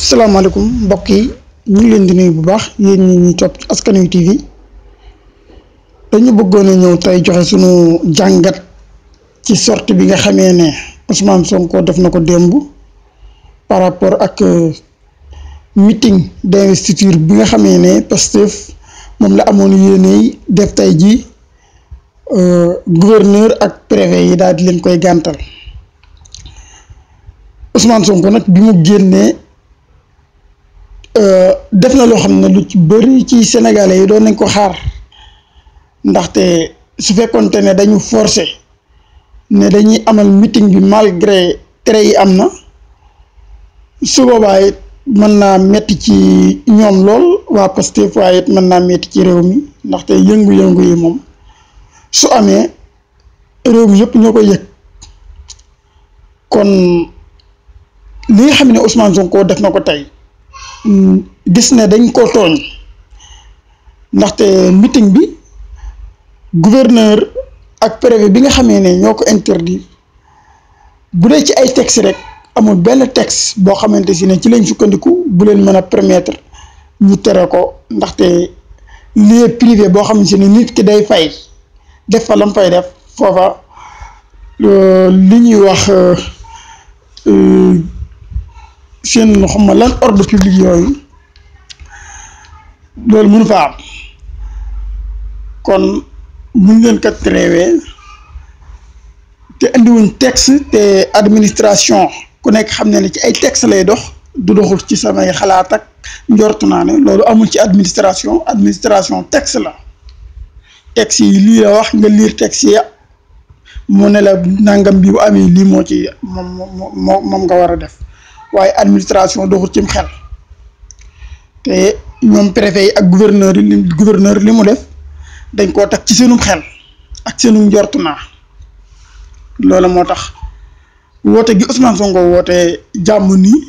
salaamaaleykum mbokk yi ñu ngi leen di nuyu bu baax yéen ñi ñuy topp Askan Wi TV dañu bëggoon a ñëw tey joxe sunu jàngat ci sortie bi nga xamee ne Ousmane Sonko def na ko démb par rapport ak meeting d'investiture bi nga xamee ne Pastef moom la amoon yéene def tey ji gouverneur ak préfet yi daal di leen koy gàntal Ousmane Sonko nag bi mu génnee def na loo xam ne lu ci bëri ci sénégalais yi doon nañ ko xaar ndaxte su fekkonte ne dañu forcé ne dañuy amal meeting bi malgré tere yi am na su boobaa it mën naa metti ci ñoom lool waa Pastef waaye it mën naa metti ci réew mi ndaxte yëngu-yëngu yi moom su amee réew mi yëpp ñoo koy yëg kon li nga xam ne Ousmane Sonko def na ko tey gis ne dañ ko tooñ ndaxte meeting bi gouverneur ak préfet bi nga xamee ne ñoo ko interdire bu dee ci ay texte rek amul benn texte boo xamante si ne ci lañ sukkandiku bu leen mën a permettre ñu tere ko ndaxte lieu privé boo xam ne nit ki day fay def fa lam fay def foofa li ñuy wax seen xam ma lan ordre public yooyu loolu mënu fa am kon muñ leen kat réewee te indiwuñ texte te administration ku nekk xam ne ci ay texte lay dox du doxul ci samay xalaat ak njortu naa ne loolu amul ci administration texte la texte yi lii la wax nga lire texte yi mu ne la nangam bi bu amee lii moo ci moom nga war a def waaye administration doxul cim xel te ñoom préfet yi ak gouverneur li mu def dañ koo teg ci seenum xel ak seenum njortu naa loola moo tax woote gi Ousmane Sonko woote jàmm nii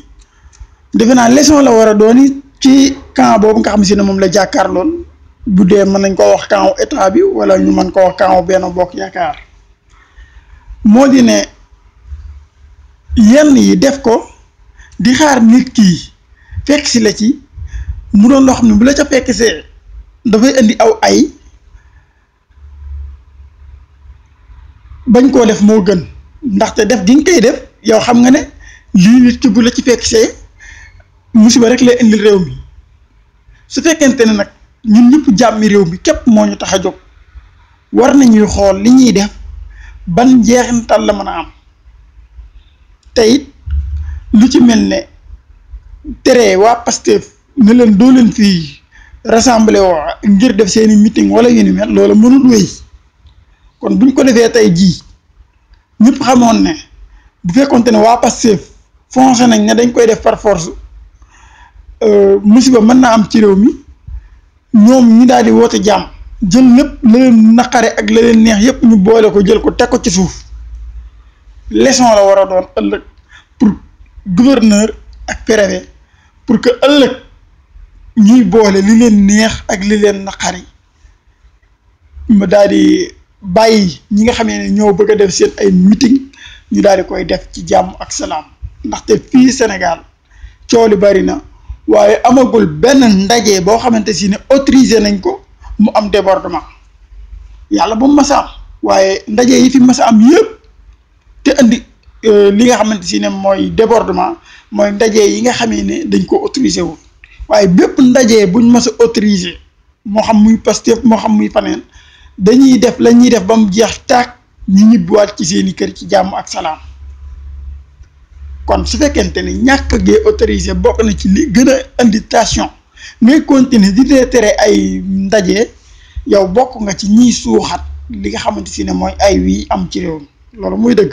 defe naa leçon la war a doon ci camp boobu nga xam si ne moom la jàkkaarloon bu dee mën nañ koo wax camp état bi wala ñu mën koo wax camp Benno Bokk Yaakaar moo di ne yenn yi def ko di xaar nit ki fekk si la ci mu doon loo xam ne bu la ca fekk see dafay indi aw ay bañ koo def moo gën ndaxte def gi nga koy def yow xam nga ne lii nit ki bu la ci fekk see musiba rek lay indil réew mi su fekkente ne nag ñun ñëpp jàmmi réew mi képp moo ñu tax a jóg war nañuy xool li ñuy def ban njeexintal la mën a am te it lu ci mel ne tere waa Pastef ne leen doo leen fii rassemblé woo ngir def seeni meeting wala yu ni mel loolu mënul wéy kon buñ ko defee tey jii ñëpp xamoon ne bu fekkonte ne waa Pastef foncé nañ ne dañ koy def par force musiba mën naa am ci réew mi ñoom ñi daal di woote jàmm jël lépp la leen naqare ak la leen neex yépp ñu boole ko jël ko teg ko ci suuf leçon la war a doon ëllëg pour gouverneur ak préfet pour que ëllëg ñuy boole li leen neex ak li leen naqari ma daal di bàyyi ñi nga xamee ne ñoo bëgg a def seen ay meeting ñu daal di koy def ci jàmm ak salaam ndaxte fii Sénégal coow li bari na waaye amagul benn ndaje boo xamante si ne autorisé nañ ko mu am débordement yàlla bu mu mas a am waaye ndaje yi fi mas a am yëpp te andi li nga xamante si ne mooy débordement mooy ndaje yi nga xamee ne dañ ko autorisé wul waaye bépp ndaje buñ mas a autorisé moo xam muy Pastef moo xam muy faneen dañuy def la ñuy def ba mu jeex taag ñu ñibbiwaat ci seeni kër ci jàmm ak salaam kon su fekkente ni ñàkk gee autorisé bokk na ci li gën a indi tension ngay continuer di tere ay ndaje yow bokk nga ci ñiy suuxat li nga xamante si ne mooy ay wii am ci réew mi loolu muy dëgg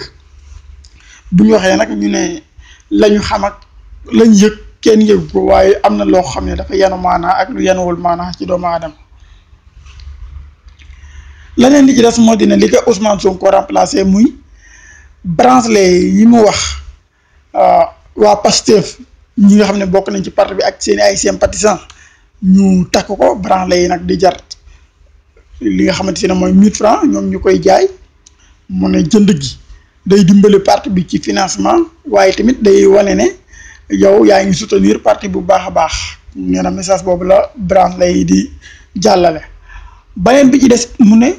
bu ñu waxee nag ñu ne lañu xam ak lañ yëg kenn yëg ko waaye am na loo xam ne dafa yenu maanaa ak lu yenuwul maanaa ci doomu aadama leneen li ci des moo dina li ko Ousmane Sonko remplacé muy branché yi mu wax waa Pastef ñi nga xam ne bokk nañ ci parti bi ak seeni ay sympathisants ñu takk ko branché yi nag di jar li nga xamante ne mooy 1000 francs ñoom ñu koy jaay mu ne jënd gi day dimbali parti bi ci financement waaye tamit day wane ne yow yaa ngi soutenir parti bu baax a baax nee na message boobu la branche lay di jàllale. beneen bi ci des mu ne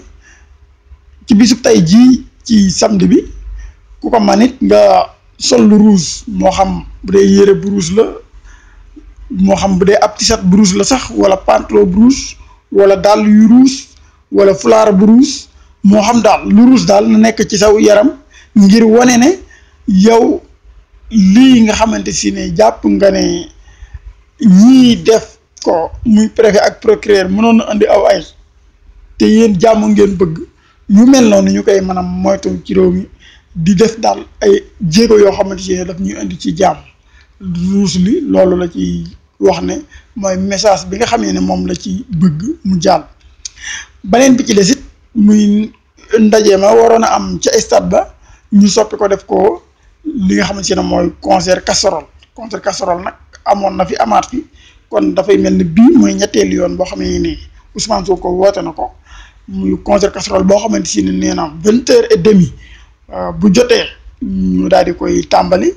ci bisub tey jii ci samedi bi ku ko man it nga sol lu rouge moo xam bu dee yére bu rouge la moo xam bu dee ab t-shirt bu rouge la sax wala pantalon bu rouge wala dàll yu rouge wala fulaar bu rouge moo xam daal lu rouge daal na nekk ci saw yaram ngir wane ne yow lii nga xamante si ne jàpp nga ne ñii def ko muy préfet ak procureur mënoon na andi aw ay te yéen jàmm ngeen bëgg ñu mel noonu ñu koy mën a moytu ci réew mi di def daal ay jéego yoo xamante si ne daf ñuy indi ci jàmm ruus li loolu la ci wax ne mooy message bi nga xamee ne moom la ci bëgg mu jàll. beneen bi ci des it muy ndaje ma waroon a am ca stade ba ñu soppi ko def ko li nga xamante ne mooy concert casserole nag amoon na fi amaat fi kon dafay mel ni bii mooy ñetteelu yoon boo xamee ne Ousmane Sonko woote na ko muy concert casserole boo xamante si ne nee na 20h30 bu jotee ñu daal di koy tàmbali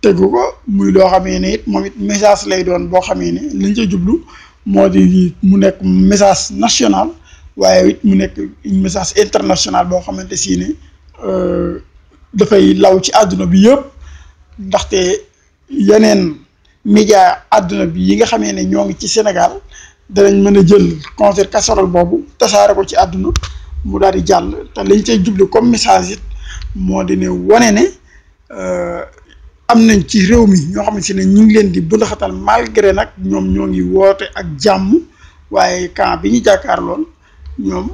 tegu ko muy loo xamee ne it moom it message lay doon boo xamee ne liñ ca jublu moo di mu nekk message national waaye it mu nekk message international boo xamante si ne dafay law ci àdduna bi yëpp ndaxte yeneen média àdduna bi yi nga xamee ne ñoo ngi ci Sénégal danañ mën a jël concert casserole boobu tasaare ko ci àdduna mu daal di jàll te liñ cay jublu comme message it moo di ne wane ne am nañ ci réew mi ñoo xamante ne ñu ngi leen di bundaxatal malgré nag ñoom ñoo ngi woote ak jàmm waaye camp bi ñu jàkkaarloon ñoom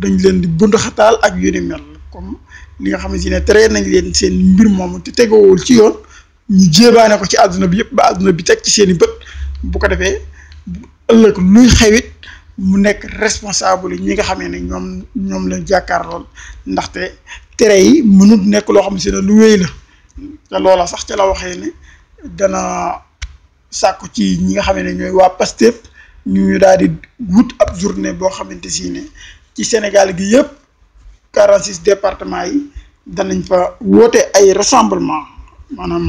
dañ leen di bundaxatal ak yu ni mel comme li nga xamante ne tere nañ leen seen mbir moomu te tegowul ci yoon ñu jéebaane ko ci àdduna bi yëpp ba àdduna bi teg ci seen i bët bu ko defee ëllëg luy xewit mu nekk responsable yi ñi nga xamee ne ñoom la jàkkaarlool ndaxte tere yi mënut nekk loo xam si ne lu wéy la te loola sax ca la waxee ne dana sàkku ci ñi nga xamee ne ñooy waa Pastef ñu daal di wut ab journée boo xamante si ne ci Sénégal gi yëpp 46 départements yi danañ fa woote ay rassemblement maanaam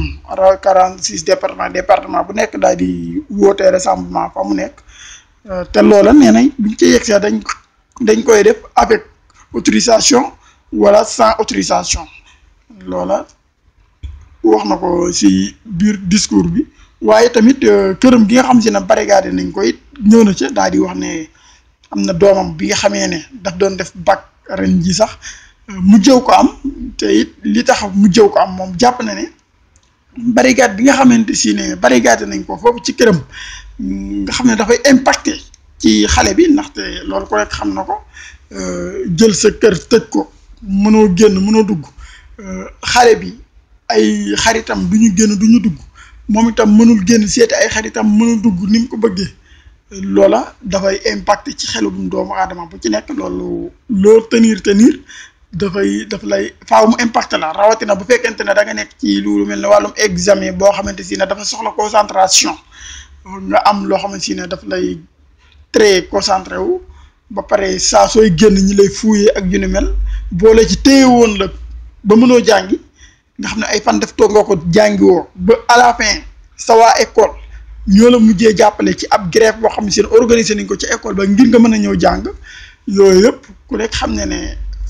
46 département bu nekk daal di woote rassemblement fa mu nekk te loola nee nañ buñ ci yegsee dañ koy def avec autorisation wala sans autorisation loola wax na ko ci biir discours bi waaye tamit këram gi nga xam si ne barricade nañ ko it ñëw na ca daal di wax ne am na doomam bi nga xamee ne daf doon def bac ren ji sax mu jëw ko am te it li tax mu jëw ko am moom jàpp na ne barricade bi nga xamante si ne barricade nañ ko foofu ci këram nga xam ne dafay impacté ci xale bi ndaxte loolu ko rek xam na ko jël sa kër tëj ko mënoo génn mënoo dugg xale bi ay xaritam du ñu génn du ñu dugg moom itam mënul génn seeti ay xaritam mënul dugg ni mu ko bëggee loola dafay impacté ci xelum doomu aadama bu ci nekk loolu loo tenir daf lay faaw mu impacté la rawatina bu fekkente ne da nga nekk ci lu mel ne wàllum examen boo xamante si ne dafa soxla concentration nga am loo xamante si ne daf lay très concentré wu ba pare saa sooy génn ñi lay fuuyee ak yu ni mel boole ci téye woon la ba mënoo jàngi nga xam ne ay fan def toog nga ko jàngi woo ba à la fin sa waa école ñoo la mujjee jàppale ci ab grève boo xam ne seen organisé nañ ko ci école ba ngir nga mën a ñëw jàng yooyu yëpp ku nekk xam ne ne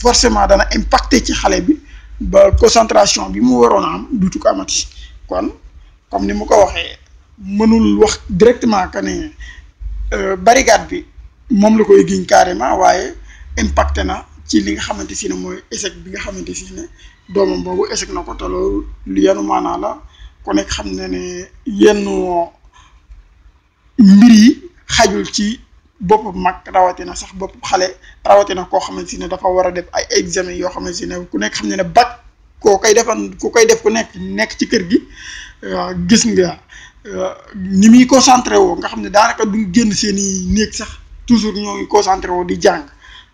forcément dana impacté ci xale bi ba concentration bi mu waroon a am duutu ko amati kon comme ni mu ko waxee mënul wax directement que ne barricade bi moom la koy giñ carrément waaye impacté na ci li nga xamante si ne mooy échec bi nga xamante si ne doomam boobu échec na ko te loolu lu yenu maanaa la ku nekk xam ne ne yenn mbir yi xajul ci bopp mag rawatina sax bopp xale rawatina koo xamante si ne dafa war a def ay examen yoo xamante si ne ku nekk xam ne ne bac ku koy def ku nekk ci kër gi gis nga ni muy concentré woo nga xam ne daanaka duñ génn seen i néeg sax toujours ñoo ngi concentré woo di jàng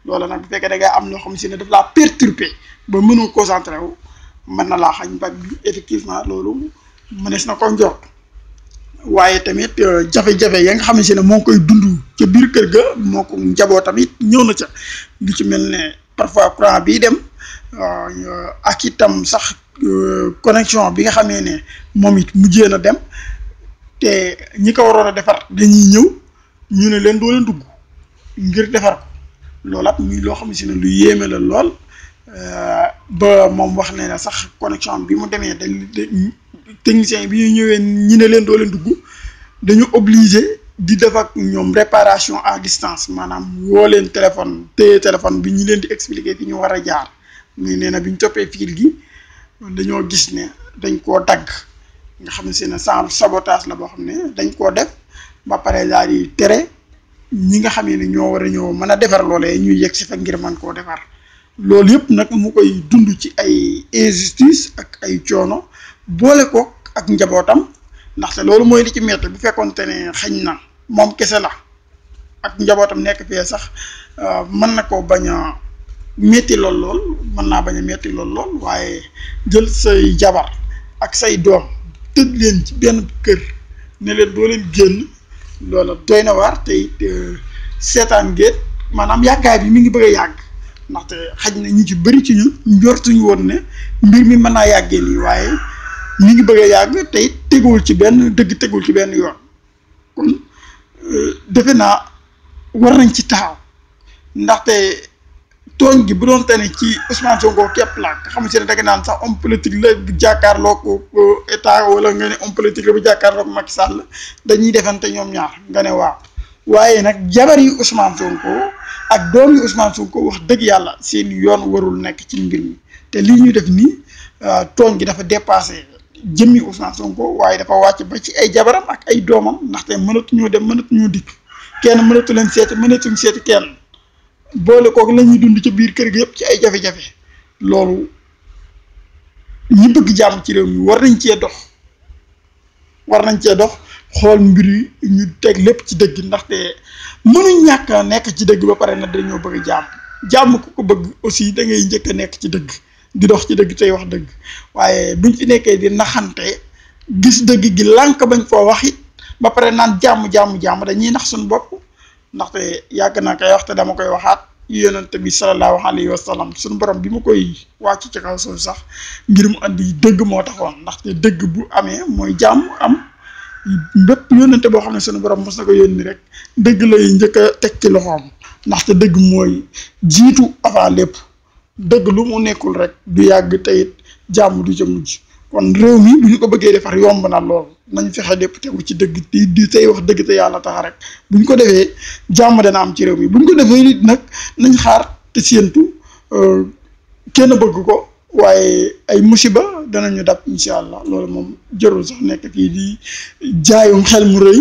loolu nag bu fekkee da ngay am loo xam si ne daf laa perturbé ba mënoo concentré wu mën na laa xañ bac bi effectivement loolu mënees na ko njort waaye tamit jafe-jafe ya nga xam ne moo ngi koy dund ca biir kër ga moo ko njaboo tamit ñëw na ca lu ci mel ne parfois courant bii dem ak itam sax connexion bi nga xamee ne moom it mujjee na dem te ñi ko waroon a defar dañuy ñëw ñu ne leen doo leen dugg ngir defar ko loolu ak muy loo xam si ne lu yéeme la lool ba moom wax ne na sax connexion bi mu demee technicien bi ñu ñëwee ñi ne leen doo leen dugg dañu obligé di def ak ñoom réparation à distance maanaam woo leen téléphone téye téléphone bi ñu leen di expliquer fi ñu war a jaar mais nee na bi ñu toppee fil gi dañoo gis ne dañ koo dagg nga xam ne seen genre sabotage la boo xam ne dañ koo def ba pare daal di tere ñi nga xam ne ñoo war a ñëw mën a defar loolee ñuy yegg si fa ngir mën koo defar loolu yëpp nag mu koy dund ci ay injustice ak ay coono boole ko ak njabootam ndaxte loolu mooy li ci metti bu fekkoonte ne xañ na moom kese la ak njabootam nekk fee sax mën na ko bañ a metti lool mën naa bañ a metti lool waaye jël say jabar ak say doom tëj leen ci benn kër ne leen doo leen génn loola doy na waar te it seetaan géet maanaam yàggaay bi mi ngi bëgg a yàgg ndaxte xaj na ñu ci bëri ci ñun njortuñu woon ne mbir mi mën naa yàggee nii waaye mi ngi bëgg a yàgg te it teguwul ci benn dëgg teguwul ci benn yoon kon defe naa war nañ ci taxaw ndaxte tooñ gi bu doon tane ci Ousmane Sonko képp la nga xam ne da nga naan sax homme politique la bu jàkkaarloo ko état wala nga ne homme politique la bu jàkkaarloo ko Macky Sall dañuy defante ñoom ñaar nga ne waaw waaye nag jabar yi Ousmane Sonko ak doom yi Ousmane Sonko wax dëgg yàlla seen yoon warul nekk ci mbir mi te lii ñu def nii tooñ gi dafa dépassé jëmmi Ousmane Sonko waaye dafa wàcc ba ci ay jabaram ak ay doomam ndaxte mënatuñoo dem mënatuñoo dikk kenn mënatu leen seeti mënatuñ seeti kenn boole kooku la ñuy dund ci biir kër gi yëpp ci ay jafe-jafe loolu ñi bëgg jàmm ci réew mi war nañ cee dox xool mbir yi ñu teg lépp ci dëgg ndaxte mënuñ ñàkk a nekk ci dëgg ba pare na dañoo bëgg jàmm ku ko bëgg aussi da ngay njëkk a nekk ci dëgg di dox ci dëgg tey wax dëgg waaye buñ fi nekkee di naxante gis dëgg gi lànk bañ koo wax it ba pare naan jàmm dañuy nax suñu bopp ndaxte yàgg naa koy wax te dama koy waxaat yonent bi sallallahu alayhi wa sallam suñu borom bi mu koy wàcc ci kaw suuf sax ngir mu andi dëgg moo taxoon ndaxte dëgg bu amee mooy jàmm am bépp yonente boo xam ne suñu borom mos na ko yónni rek dëgg lay njëkk a teg ci loxoom ndaxte dëgg mooy jiitu avant lépp dëgg lu mu nekkul rek du yàgg teyit jàmm du ca mujj kon réew mi bu ñu ko bëggee defar yomb na lool nañ fexe lépp tegu ci dëgg di tey wax dëgg te yàlla tax rek bu ñu ko defee jàmm dana am ci réew mi bu ñu ko defee nit nag nañ xaar te séentu kenn bëgg ko waaye ay musiba danañu dab incha allah loolu moom jarul sax nekk fii di jaayum xel mu rëy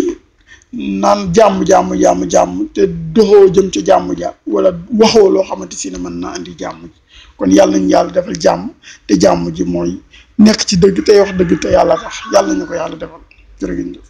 naan jàmm te doxoo jëm ca jàmm ja wala waxoo loo xamante si ne mën na andi jàmm ji kon yàlla nañu yàlla defal jàmm te jàmm ji mooy nekk ci dëgg tey wax dëgg te yàlla tax yàlla nañu ko yàlla defal jërëjëf.